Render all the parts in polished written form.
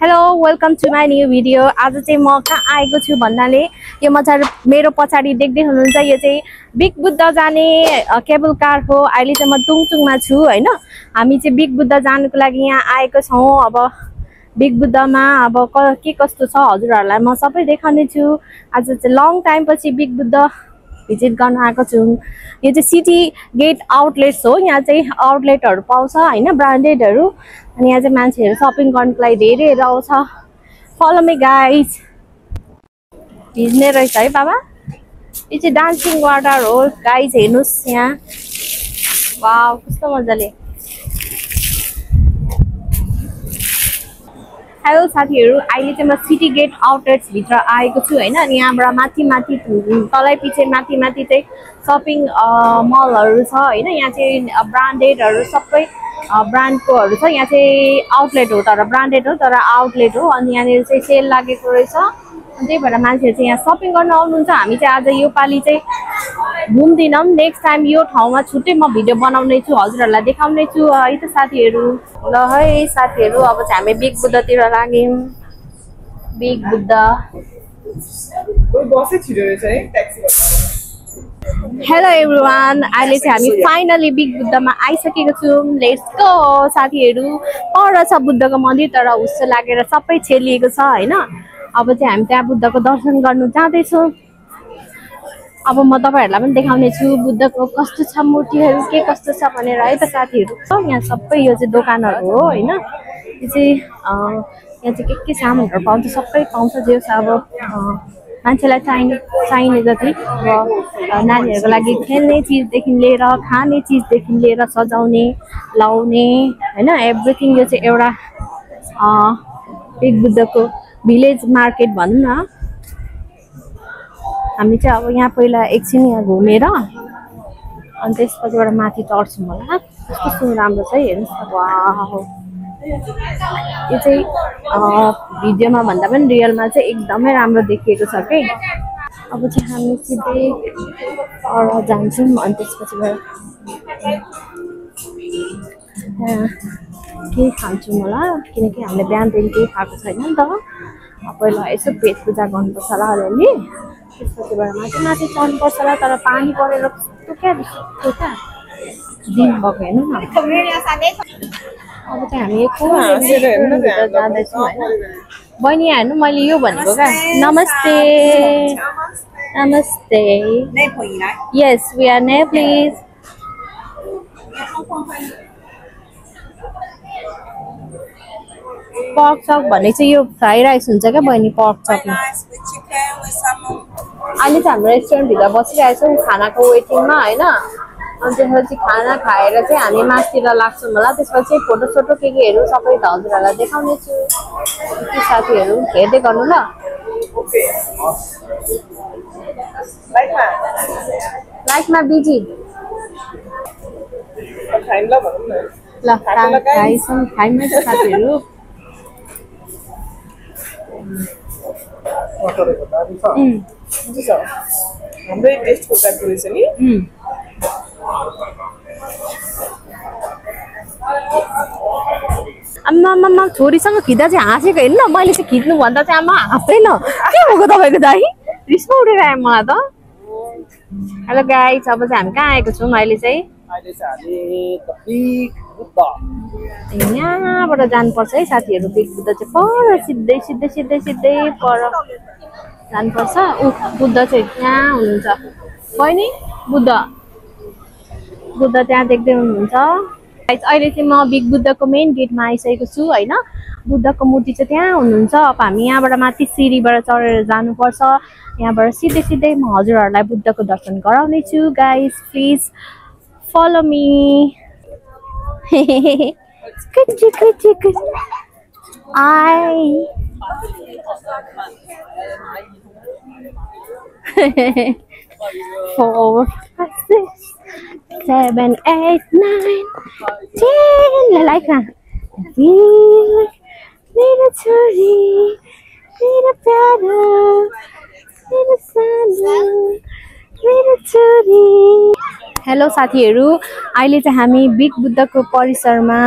Hello, welcome to my new video. आज चाहिँ म कहाँ आएको छु भन्नाले यो मेरो पछाडी देख्दै हुनुहुन्छ यो चाहिँ बिग बुद्ध जाने केबल कार हो। अहिले चाहिँ म टुङचुङमा छु हैन। हामी चाहिँ बिग बुद्ध जानको लागि यहाँ आएको छौं। अब बिग बुद्धमा अब के कस्तो छ हजुरहरुलाई म सबै देखाउने छु। आज चाहिँ लङ टाइम पछि बिग बुद्ध भिजिट गर्न आएको छु। यो चाहिँ सिटी गेट आउटलेट्स हो। यहाँ चाहिँ आउटलेटहरु पाउँछ हैन, ब्रान्डेडहरु। अनि यहाँ चाहिँ मान्छेहरु शपिङ गर्नको लागि धेरै आउँछ। Follow me guys. भिज्ने रहेछ है बाबा। यो चाहिँ डान्सिङ वाटर हो गाइज, हेर्नुस् यहाँ। वाउ, कस्तो मजाले। हेलो साथीहरु, अहिले चाहिँ म सिटी गेट आउटलेट्स भित्र आएको छु हैन। अनि यहाँबाट माथि तलै पछि माथि चाहिँ शपिङ मलहरु छ हैन। यहाँ चाहिँ ब्रान्डेडहरु सबै ब्रान्डकोहरु छ। यहाँ चाहिँ आउटलेट हो, तर ब्रान्डेड हो तर आउटलेट हो। अनि यहाँ चाहिँ सेल लागेको रहेछ। अनि त्यही भएर मान्छेहरु चाहिँ यहाँ शपिङ गर्न आउनुहुन्छ। हामी चाहिँ आज यो पाली चाहिँ घुम्दिनौं। नेक्स्ट टाइम यो ठाउँमा छुट्टै म भिडियो बनाउने छु, हजुरहरुलाई देखाउने छु है त साथीहरु। ल है साथीहरु, अब चाहिँ हामी बिग बुद्धतिर लाग्यौं। बिग बुद्ध हेलो एभ्रीवान, अहिले चाहिँ हामी फाइनली बिग बुद्धमा आइसकेको छौं। लेट्स गो साथीहरु। पर छ बुद्धको मन्दिर, तर हुस्सो लागेर सबै छेलिएको छ हैन। अब चाहिँ हामी त्यहाँ बुद्धको दर्शन गर्नु जाँदै छौं। अब म तपाईहरुलाई पनि देखाउने छु बुद्धको कस्तो छ मूर्तिहरु, के कस्तो छ भनेर है त साथीहरु। यहाँ सबै यो चाहिँ दोकानहरु हो हैन। यो चाहिँ यहाँ चाहिँ के सामानहरु पाउँछ, सबै पाउँछ। जे अब मान्छेलाई चाहिने जति, अब नानीहरुको लागि खेल्ने चीजदेखि लिएर खाने चीजदेखि लिएर सजाउने लाउने हैन, एभ्रीथिङ। यो चाहिँ एउटा बिग बुद्धको भिलेज मार्केट भनौं न। हामी चाहिँ अब यहाँ पहिला एकछिन यहाँ घुमेर अनि त्यसपछिबाट माथि चढ्छौं होला। कस्तो राम्रो छ हेर्नुस्। वाउ, यो चाहिँ भिडियोमा भन्दा पनि रियलमा चाहिँ एकदमै राम्रो देखिएको छ के। अब चाहिँ हामी सिधै पर जान्छौं। अनि त्यसपछिबाट के खान्छौं होला, किनकि हामीले बिहानदेखि केही खाएको छैन नि त। पहिला यसो पेट पूजा गर्नुपर्छ होला अलिअलि, त्यसपछिबाट माथि चढ्नुपर्छ होला। तर पानी परेर कस्तो क्या दिन भएको हेर्नु न। अब चाहिँ हामी जाँदैछौँ होइन। बहिनी हेर्नु, मैले यो भनेको क्या। नमस्ते नमस्ते। Yes we are Nepalese. Pork chop भने चाहिँ यो फ्राई राइस हुन्छ क्या बहिनी, पर्क चपमा। अहिले चाहिँ हाम्रो रेस्टुरेन्ट भित्र बसिरहेको छौँ खानाको वेटिङमा होइन। अनि त्यसपछि खाना खाएर चाहिँ हामी मासतिर लाग्छौँ होला। त्यसपछि फोटोसोटो केहरू सबै त हजुरहरुलाई देखाउने छु। साथीहरु हेर्दै गर्नु ल। लाइकमा बिजी ल खाइमै त साथीहरु। हाम्रै टेस्टको टाइपको रहेछ नि। आम्मा छोरीसँग खिच्दा चाहिँ हाँसेको हेर्नु न। मैले चाहिँ खिच्नु भन्दा चाहिँ आमा हाँस्दैन। के भएको तपाईको दाइ? रिस पो उठेर आयो मलाई त। हेलो गाइस, अब चाहिँ हामी कहाँ आएको छौँ अहिले चाहिँ? अहिले चाहिँ हामी द बिग बुद्ध। यहाँबाट जानुपर्छ है साथीहरु। बिग बुद्ध चाहिँ पर सिधै पर जानुपर्छ। बुद्ध चाहिँ त्यहाँ हुनुहुन्छ। बहिनी बुद्ध त्यहाँ देख्दै हुनुहुन्छ। अहिले चाहिँ म बिग बुद्धको मेन गेटमा आइसकेको छु हैन। बुद्धको मूर्ति चाहिँ त्यहाँ हुनुहुन्छ। अब हामी यहाँबाट माथि सिडीबाट चढेर जानुपर्छ। यहाँबाट सिधै म हजुरहरुलाई बुद्धको दर्शन गराउने छु। Guys please follow me. आई 4 5 6 7 8 9 10 लाइक ना। मेरा छोरी, मेरा प्यारा, मेरा सानो, मेरो छोरी। हेलो साथीहरू, अहिले चाहिँ हामी बिग बुद्धको परिसरमा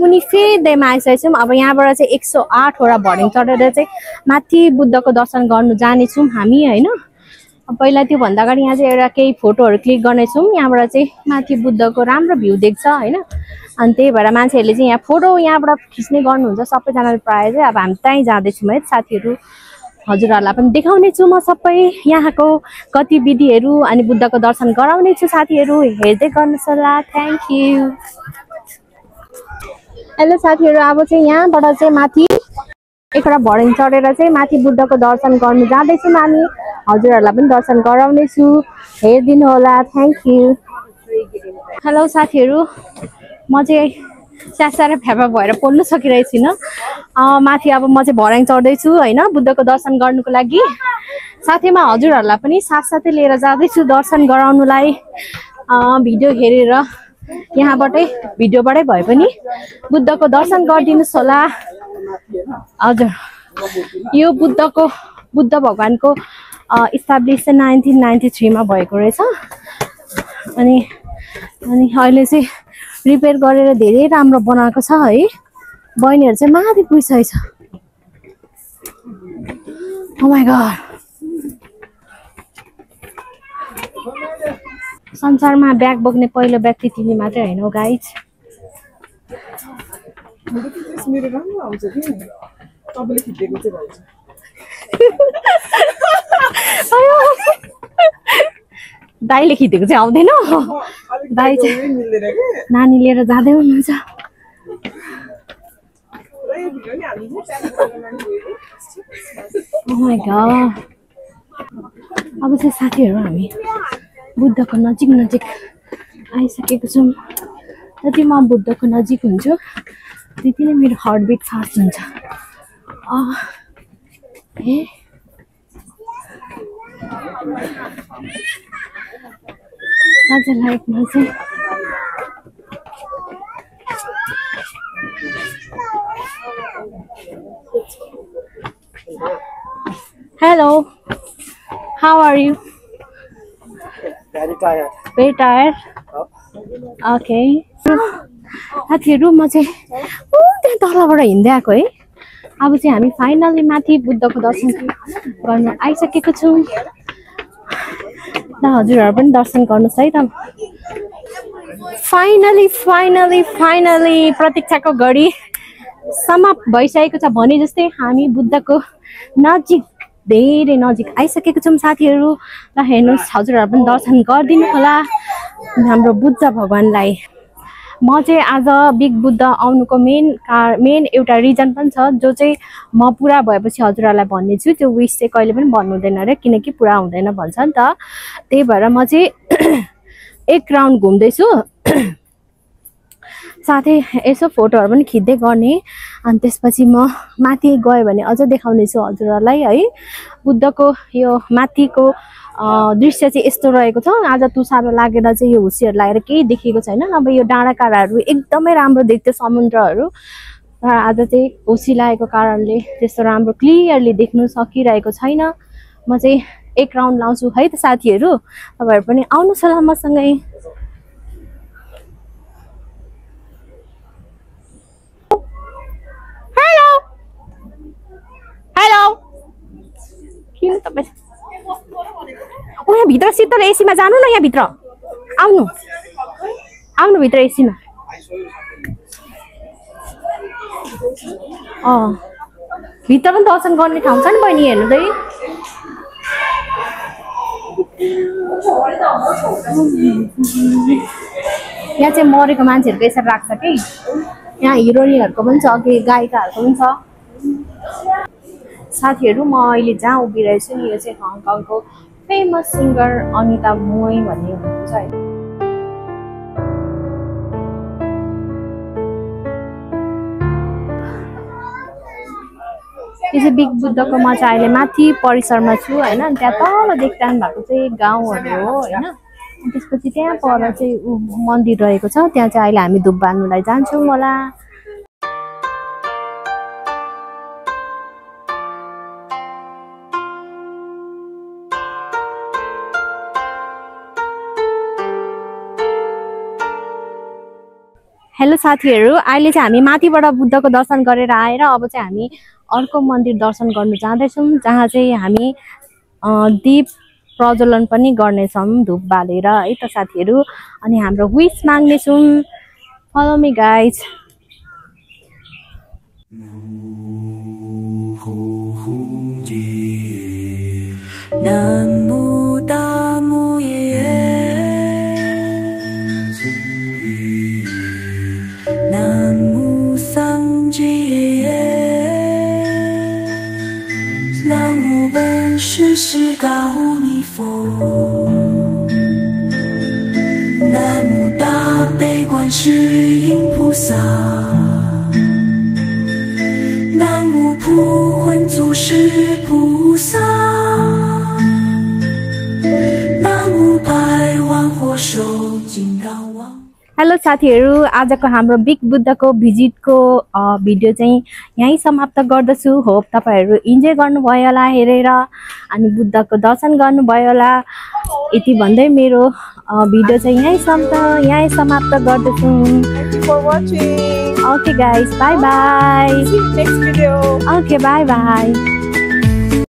मुनि फेदैमा आइसकेको छौँ। अब यहाँबाट चाहिँ 108 वटा भर्डिङ चढेर चाहिँ माथि बुद्धको दर्शन गर्नु जानेछौँ हामी होइन। पहिला त्योभन्दा अगाडि यहाँ चाहिँ एउटा केही फोटोहरू क्लिक गर्नेछौँ। यहाँबाट चाहिँ माथि बुद्धको राम्रो भ्यू देख्छ होइन। अनि त्यही भएर मान्छेहरूले चाहिँ यहाँ फोटो यहाँबाट खिच्ने गर्नुहुन्छ सबैजनाले प्रायः चाहिँ। अब हामी त्यहीँ जाँदैछौँ है साथीहरू, हजुरहरूलाई पनि देखाउने छु म सबै यहाँको गतिविधिहरू अनि बुद्धको दर्शन गराउने छु साथीहरू, हेर्दै गर्नुहोस् होला। Thank you. हेलो साथीहरू, अब चाहिँ यहाँबाट चाहिँ माथि एकवटा भर्डिङ चढेर चाहिँ माथि बुद्धको दर्शन गर्नु जाँदैछौँ हामी, हजुरहरूलाई पनि दर्शन गराउने छु, हेरिदिनु होला। Thank you. हेलो साथीहरू, म चाहिँ स्यासारा फ्यापा भएर बोल्नु सकिरहेको छुइनँ। माथि अब म चाहिँ भर्याङ चढ्दैछु होइन बुद्धको दर्शन गर्नुको लागि। साथैमा हजुरहरूलाई पनि साथसाथै लिएर जाँदैछु दर्शन गराउनुलाई। भिडियो हेरेर यहाँबाटै भिडियोबाटै भए पनि बुद्धको दर्शन गरिदिनुहोस् होला। हजुर, यो बुद्ध भगवानको इस्टाब्लिस चाहिँ 1993 मा भएको रहेछ। अनि अहिले चाहिँ रिपेयर गरेर धेरै राम्रो बनाएको छ है। बहिनीहरू चाहिँ माथि पुगिसकेको छ। ओ माय गॉड, संसारमा ब्याग बोक्ने पहिलो व्यक्ति तिमी मात्रै होइन गाइज। दाइले खिचेको चाहिँ आउँदैन। दाइ चाहिँ नानी लिएर जाँदै हुनुहुन्छ। Oh my God। अब चाहिँ साथीहरू हामी बुद्धको नजिक आइसकेको छौँ। जति म बुद्धको नजिक हुन्छु त्यति नै मेरो हार्टबिट फास्ट हुन्छ। आज लाइफमा चाहिँ Hello, how are you? Very tired. Very tired? Okay. साथीहरू, म चाहिँ त्यहाँ तलबाट हिँड्दै आएको है। अब चाहिँ हामी फाइनली माथि बुद्धको दर्शन गर्न आइसकेको छौँ। ल हजुरहरू पनि दर्शन गर्नुहोस् है त। फाइनली प्रतीक्षाको घडी समाप्त भइसकेको छ भने जस्तै हामी बुद्धको नजिक, धेरै नजिक आइसकेको छौँ साथीहरू। ल हेर्नुहोस्, हजुरहरू पनि दर्शन गरिदिनु होला हाम्रो बुद्ध भगवानलाई। म चाहिँ आज बिग बुद्ध आउनुको मेन एउटा रिजन पनि छ, जो चाहिँ म पुरा भएपछि हजुरहरूलाई भन्ने छु। त्यो विश चाहिँ कहिले पनि भन्नु हुँदैन अरे, किनकि पुरा हुँदैन भन्छ नि त। त्यही भएर म चाहिँ एक राउन्ड घुम्दैछु, साथै यसो फोटोहरू पनि खिच्दै गर्ने। अनि त्यसपछि म माथि गयो भने अझ देखाउने छु हजुरहरूलाई है। बुद्धको यो माथिको दृश्य चाहिँ यस्तो रहेको छ। आज तुसारो लागेर चाहिँ यो हुसीहरू लागेर केही देखेको छैन। अब यो डाँडाकाँडाहरू एकदमै राम्रो देख्थ्यो, समुद्रहरू। तर आज चाहिँ हुसी लागेको कारणले त्यस्तो राम्रो क्लियरली देख्नु सकिरहेको छैन। म चाहिँ एक राउन्ड लाउँछु है त साथीहरू, तपाईँहरू पनि आउनुहोस् होला मसँगै। हेलो, किन तपाईँ यहाँ भित्र शीतल एसीमा जानु न, यहाँ भित्र आउनु भित्र एसीमा। भित्र पनि दर्शन गर्ने ठाउँ छ नि बहिनी, हेर्नु त। यहाँ चाहिँ मरेको मान्छेहरूको यसरी राख्छ कि। यहाँ हिरोइनहरूको पनि छ, कि गायिकाहरूको पनि छ। साथीहरू, म अहिले जहाँ उभिरहेछु नि, यो चाहिँ हङकङको फेमस सिङ्गर अनिता मोई भन्ने हुनुहुन्छ है। यो चाहिँ बिग बुद्धको, म चाहिँ अहिले माथि परिसरमा छु होइन। त्यहाँ तल देख्नु भएको चाहिँ गाउँहरू हो होइन। त्यसपछि त्यहाँ पर चाहिँ मन्दिर रहेको छ, त्यहाँ चाहिँ अहिले हामी धुप बाल्नुलाई जान्छौँ होला। हेलो साथीहरू, अहिले चाहिँ हामी माथिबाट बुद्धको दर्शन गरेर आएर अब चाहिँ हामी अर्को मन्दिर दर्शन गर्नु जाँदैछौँ, जहाँ चाहिँ हामी दीप प्रज्वलन पनि गर्नेछौँ धूप बालेर है त साथीहरू। अनि हाम्रो विश माग्नेछौँ। Follow me guys. Namu Damu Ye Namu Sangji Ye Namu Ben Shi Shi Gao Ni Fo Namu Da Bei Guan Shi Yin Pu Sa Namu Pu Huan Zu Shi Pu Sa hello साथीहरू, आजको हाम्रो big बुद्धको भिजिटको video चाहिँ यहीँ समाप्त गर्दछु। Hope तपाईहरू enjoy गर्नुभयो होला हेरेर, अनि बुद्धको दर्शन गर्नुभयो होला। यति भन्दै मेरो भिडियो चाहिँ यहीँ समाप्त गर्दछु। Thank you for watching. Okay guys, by by. See you next video. Okay, by by.